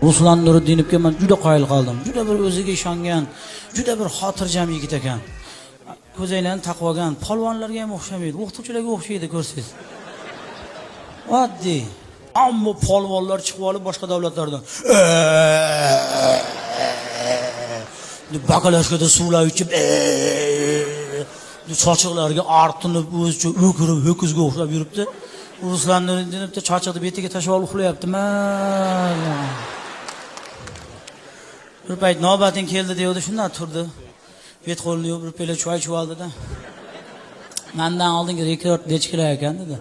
Ruslan Nuriddinovga men juda qoyil qoldim. Juda bir o'ziga ishongan, juda bir xotirjam yigit ekan. Ko'zoynakni taqib olgan, polvonlarga ham o'xshamaydi, o'qituvchilarga o'xshaydi ko'rsangiz. Oddiy. Ammo polvonlar chiqib olib boshqa davlatlardan bakalashkada suvlar ichib sochiqlarga artinib o'zicha o'kirib ho'kizga o'xshab yuribdi. Ruslan Nuriddinov sochiqni betiga tashlab olib uxlayapti. Bir payt navbating keldi deydi, shundan turdi. Bet qo'lini yuvib bir piyola choy ichib oldi-da. Mandan oldingi rekord necha kilo ekan dedi.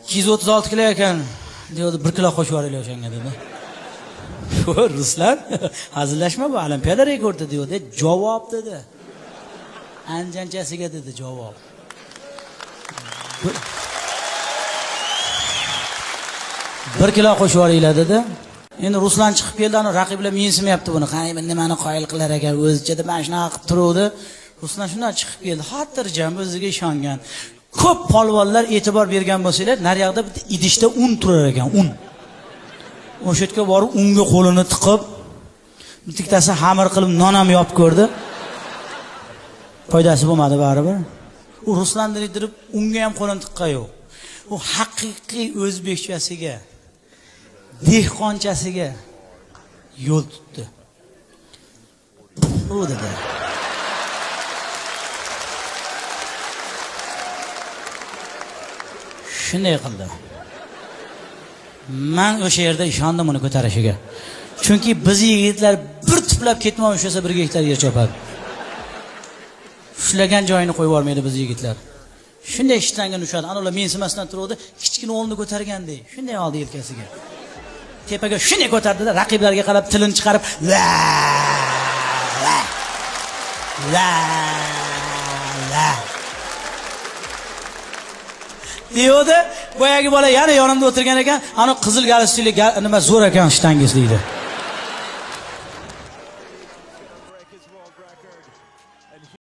236 kilo ekan deydi, 1 kilo qo'shib yuboringlar o'shanga dedi. Ruslan, hazillashma, bu olimpiada rekordi deydi. Javob dedi. Anjanchasiga dedi javob. Bir kilo qo'shib yuboringlar dedi. Endi Ruslan chiqib keldi, ana raqiblar mensimayapti buni. Qani nimani qoyil qilar ekan o'zicha deb mana shunaqa qilib turuvdi. Ruslan shundan chiqib keldi, xotirjam, o'ziga ishongan. Ko'p polvonlar e'tibor bergan bo'lsanglar, naryoqda bitta idishda un turar ekan, un. O'sha yerga borib unga qo'lini tiqib, bittasi xamir qilib non ham yopib ko'rdi. Foydasi bo'lmadi baribir. U Ruslan Nuriddinov unga ham qo'lini tiqqan yo'q. U haqiqiy o'zbekchasiga, dehqonchasiga yo'l tutdi. U dedi. Shunday qildi. Men o'sha yerda ishondim uni ko'tarishiga. Chunki biz yigitlar bir tuplab ketmon ushlasa bir gektar yer chopadi. Ushlagan joyini qo'yib yubormaydi biz yigitlar. Shunday ishtangini ushladi. Ana ular mensimasdan turuvdi, kichkina o'lni ko'targandek. Shunday oldi yelkasiga. Tepaga shunday ko'tardida raqiblarga qarab tilini chiqarib la la la la deydi. Boyagi bola yana yonimda o'tirgan ekan, ana qizil galstukli nima zo'r ekan shtangiz deydi.